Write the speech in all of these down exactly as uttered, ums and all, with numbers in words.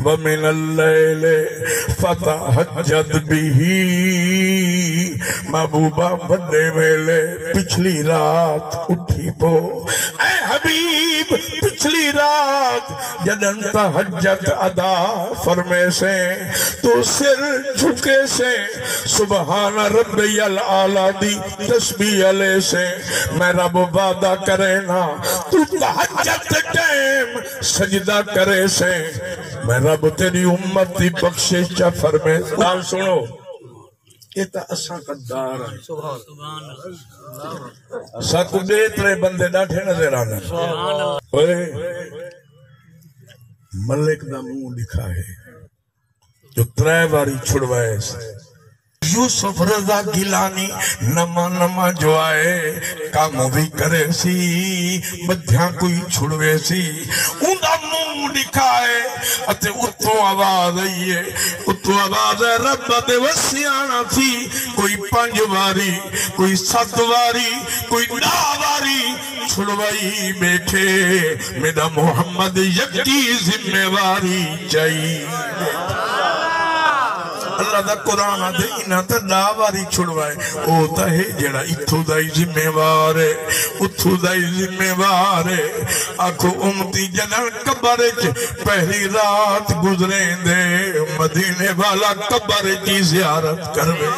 ومن اللیل فتہجد بہ، محبوبہ وݙے ویلے پچھلی رات اٹھی پو۔ اے حبیب، پچھلی رات جݙݨ تہجد ادا فرمیسیں، توں سر جھکیسیں، سبحان ربی الاعلی دی تسبیح لیسیں۔ میں رب وعدہ کرینا، توں تہجد دے ٹائم سجدہ کریسیں، میں رب تیری امت دی بخشش چا فرمیساں۔ ڳالھ سݨو، اے تاں اساں غدار ہیں۔ ساکوں ٻئے ترے بندے ݙاڈھے نظر آندن۔ اوئے، ملک دا منہ ݙکھا ہے جو ترے واری چھڑوائے سی۔ یوسف رضا گیلانی نواں نواں جو آئے، کم وی کرے سی، ٻدھیاں کوں چھڑوے سی۔ اوندا منہ ݙکھا ہے اتے اتوں آواز آئی ہے، اتوں آواز ہے، رب دے وسیاݨا تھی، کوئی پنج واری، کوئی ست واری، کوئی ݙاہ واری چھڑوائی ٻیٹھے، میݙا محمد یکی ذمہ واری چائی۔ اللہ دا قرآن آہدے، انہاں تاں ݙاہ واری چھڑوائے، او تاں ہے جیڑھا اتھوں دا ہی ذمہ وار ہے، اتھوں دا ہی ذمہ وار ہے۔ آکھو امتی جݙݨ قبر اچ پہلی رات گزریندے، مدینے والا قبر دی زیارت کروے۔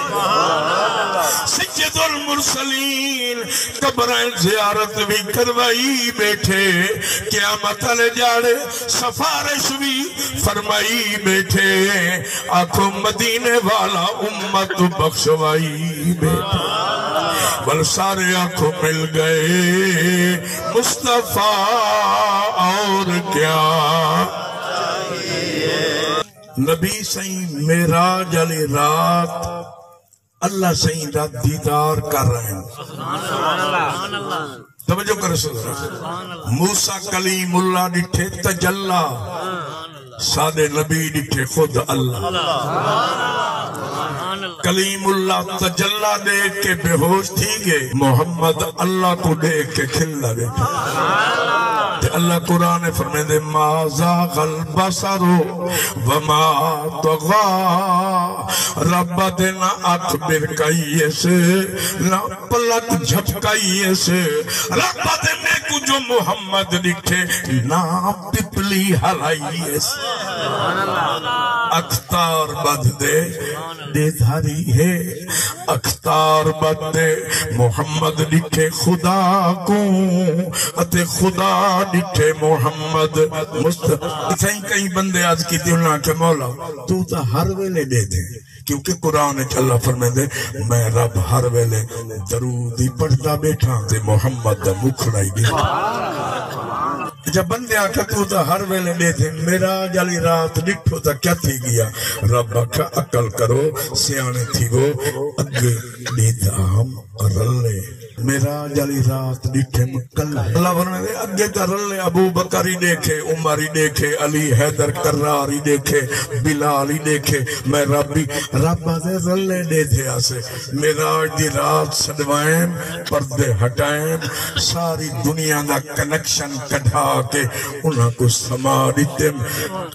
سید المرسلین قبراں زیارت وی کروائی ٻیٹھے، قیامت والے ݙیہاڑے سفارش وی فرمائی ٻیٹھے۔ آکھو مدینے والا امت بخشوائی ٻیٹھے۔ ول سارے آکھو مل گئے مصطفیٰ اور کیا۔ نبی سئیں معراج والی رات اللہ سئیں دا دیدار کر رہے ہیں۔ توجہ کرو سو۔ موسیٰ کلیم اللہ ݙٹھے تجلی، ساݙے نبی ݙٹھے خود اللہ۔ کلیم اللہ تجلی ݙیکھ کے بے ہوش تھی ڳئے، محمد اللہ کوں ݙیکھ کے کھلدا ٻیٹھا۔ تے اللہ قرآن فرمیندے، ما زاغ البصر وما طغی۔ رب دے نہ اکھ برکائی اس، نہ پلک جھپکائی اس۔ رب دے میکوں جو محمد ݙٹھے، نہ پپلی ہلائی اس۔ اختار ٻدھ دے ݙیدھاری ہے، اختار ٻدھ دے محمد ݙٹھے خدا کوں، اتے خدا ݙٹھے محمد مصطفیٰ۔ سائیں، کئی بندے عرض کیتی، انہاں آکھیا، مولا، توں تاں ہر ویلے ݙیدھیں، کیونکہ قرآن وچ اللہ فرمیندے، میں رب ہر ویلے درود ہی پڑھدا ٻیٹھاں تے محمد دا مکھڑا ہی ݙیکھاں۔ اچھا، بندے آکھیا، توں تاں ہر ویلے ݙیدھیں، معراج والی رات ݙٹھو تاں کیا تھی ڳیا؟ رب آکھیا، عقل کرو، سیاݨے تھیوو، اڳے ݙیدھا ہم رلے۔ معراج والی رات ݙٹھم کلھے۔ اللہ فرمائے، اڳے تاں رلے، ابو بکر ہی ݙیکھے، عمر ہی ݙیکھے، علی حیدر کرار ہی ݙیکھے، بلال ہی ݙیکھے، میں رب ہی، رب آہدے رلے ݙیدھے آسے۔ معراج دی رات سݙوائم، پردے ہٹائم، ساری دنیا دا کنیکشن کڈھا کے انہاں کوں سما ݙتم۔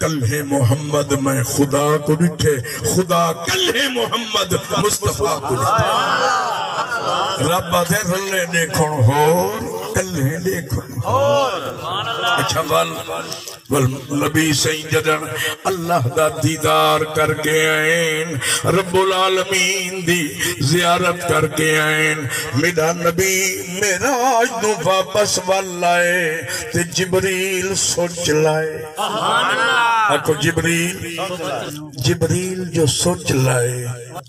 کلھے محمد میں خدا کوں ݙٹھے، خدا کلھے محمد مصطفیٰ کوں ݙٹھے۔ رب آہدے رلے ݙیکھݨ ہور، کلھے ݙیکھݨ ہور۔ اچھا، ول، ول نبی سئیں جݙݨ اللہ دا دیدار کر کے آئین، رب العالمین دی زیارت کر کے آئین، میݙا نبی معراج توں واپس ول آئے تے جبریل سوچ لائے۔ آکھو جبریل، جبریل جو سوچ لائے۔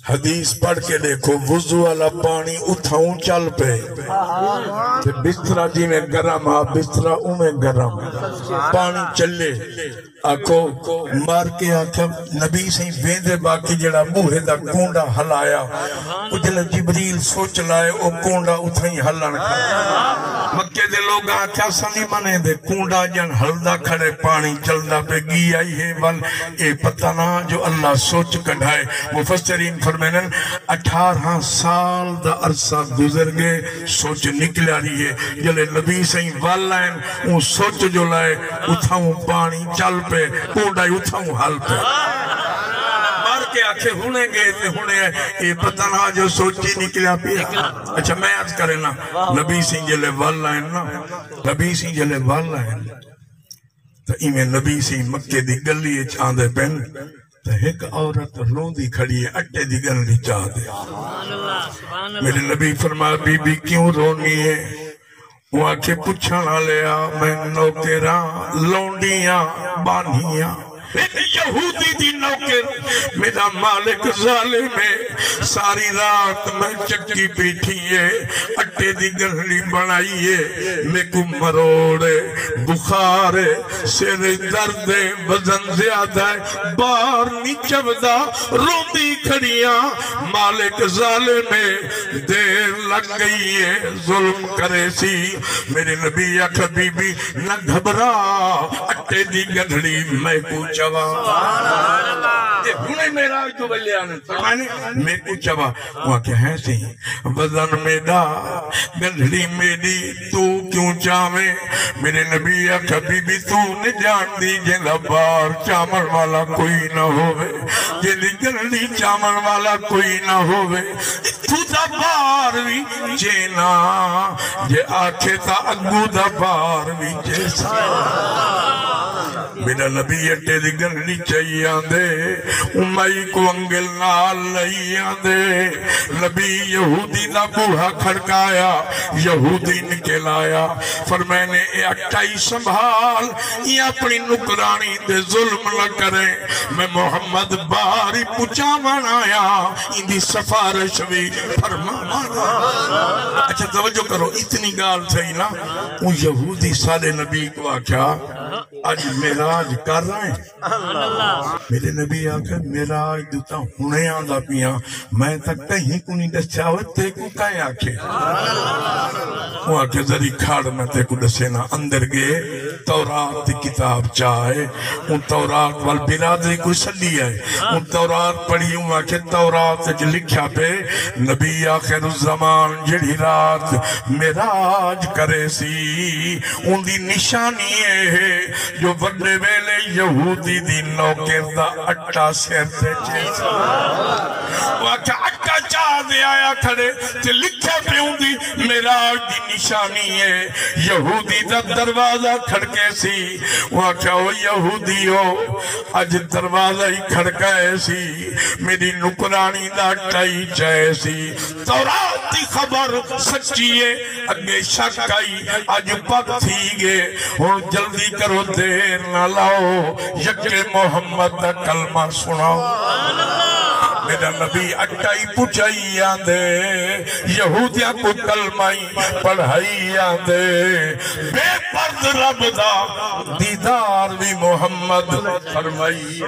حدیث پڑھ کے ݙیکھو، وضو والا پاݨی اتھاؤں چل پئے تے بسترا جیویں گرم ہا، بسترا اونویں گرم، پاݨی چلے۔ آکھو، مار کے آکھیا، نبی سئیں ویندے، باقی جیڑھا بوہے دا کونڈا ہلایا، او جلے جبریل سوچ لائے، او کونڈا اتھائیں ہلݨ کھڑا۔ مکے دے لوگاں آکھیا، اساں نی منیندے، کونڈا ڄݨ ہلدا کھڑے، پاݨی چلدا پئے، ڳی آئی ہے ول، اے پتہ نہ جو اللہ سچ کڈھائے۔ مفسرین فرمیندن، اٹھارہ سال دا عرصہ گزر ڳئے، سچ نکلیا رہی ہے۔ جلے نبی سئیں ول آئن، اوں سچ جو لائے، اتھاؤں پاݨی چل پئے، کونڈا اتھاؤں ہل پئے۔ مر کے آکھے، ہݨے ڳئے تے ہݨے آئے، اے پتہ نہ جو سچ ہی نکلیا پیا۔ اچھا، میں عرض کرے نا، نبی سئیں جلے ول آئن نا، نبی سئیں جلے ول آئن، تاں ایویں نبی سئیں مکے دی ڳلی اچ آندے پن، تاں ہک عورت روندی کھڑی ہے، اٹے دی ڳنڈھی چا تے۔ میرے نبی فرمایا، بی بی کیوں رونی ہے؟ اوں آکھے، پچھݨ آلیا، میں نوکراں، لونڈیاں، ٻانھیاں، ہک یہودی دی نوکر، میݙا مالک ظالم ہے، ساری رات میں چکی پیٹھی ہے، اٹے دی ڳنڈھی بݨائی ہے، میکوں مروڑ ہے، بخار ہے، سر درد ہے، وزن زیادہ ہے، بار نی چودا، روندی کھڑیاں، مالک ظالم ہے، دیر لڳ ڳئی ہے، ظلم کریسی۔ میرے نبی آکھیا، بی بی نہ گھبرا، اٹے دی ڳنڈھی میکوں چوا۔ اے ہݨے معراج توں ولے آنے، فرمانے، میکوں چوا۔ اوں آکھیا، ہیں سئیں، وزن میݙا، ڳنڈھڑی میݙی، توں کیوں چاویں؟ میݙے نبی آکھیا، بی بی توں نی ڄاݨدی، جیندا بار چاوݨ والا کوئی نہ ہووے، جیندی ڳنڈھڑی چاوݨ والا کوئی نہ ہووے، اتھوں دا بار وی چینا، جے آکھے تاں اڳوں دا بار وی چیساں۔ میݙا نبی اٹے دی ڳنڈھڑی چائی آندے، امائی کوں انگل نال لئی آندے۔ نبی یہودی دا بوہا کھڑکایا، یہودی نکل آیا۔ فرمائے نے، اے اٹا ہی سنبھال، ایں اپݨی نوکراݨی تے ظلم نہ کریں، میں محمد بار ہی پچاوݨ آیا، ایندی سفارش وی فرماوݨ آیا۔ اچھا توجہ کرو، اتنی ڳالھ تھئی نا، اوں یہودی ساݙے نبی کوں آکھیا، اڄ معراج کر رہے ہیں؟ میرے نبی آکھے، معراج دی تاں ہݨے آندا پیاں، میں تاں کہیں کوں نہیں ݙسیا ہوئے، تیکوں کئیں آکھے؟ اوں آکھے، ذری کھڑ، میں تیکوں ݙسینا۔ اندر ڳئے، تورات دی کتاب چا آئے، اوں تورات ول برادری کوں سݙی آئے، اوں تورات پڑھی، اوں آکھے، تورات اچ لکھیا پئے، نبی آخر الزمان جیڑھی رات معراج کریسی، اوندی نشانی اے ہے جو وݙے ویلے یہودی دی نوکر دا اٹا سر تے چیسا۔ او آکھیا، اٹا چا تے آیا کھڑے تے لکھیا پئے اوندی معراج دی نشانی اے۔ یہودی دا دروازہ کھڑکیسی۔ او آکھیا، او یہودیو، اڄ دروازہ ہی کھڑکائے سی، میݙی نوکراݨی دا اٹا ہی چائے سی۔ تورات دی خبر سچی ہے، اڳے شک آئی، اڄ پک تھی ڳئے۔ ہݨ جلدی کرو، دیر نہ لاؤ، یکے محمد دا کلمہ سݨاؤ۔ میݙا نبی اٹا ہی پچائی آندے، یہودیاں کوں کلمہ ہی پڑھائی آندے۔ بے پرد رب دا دیدار وی محمد فرمائی۔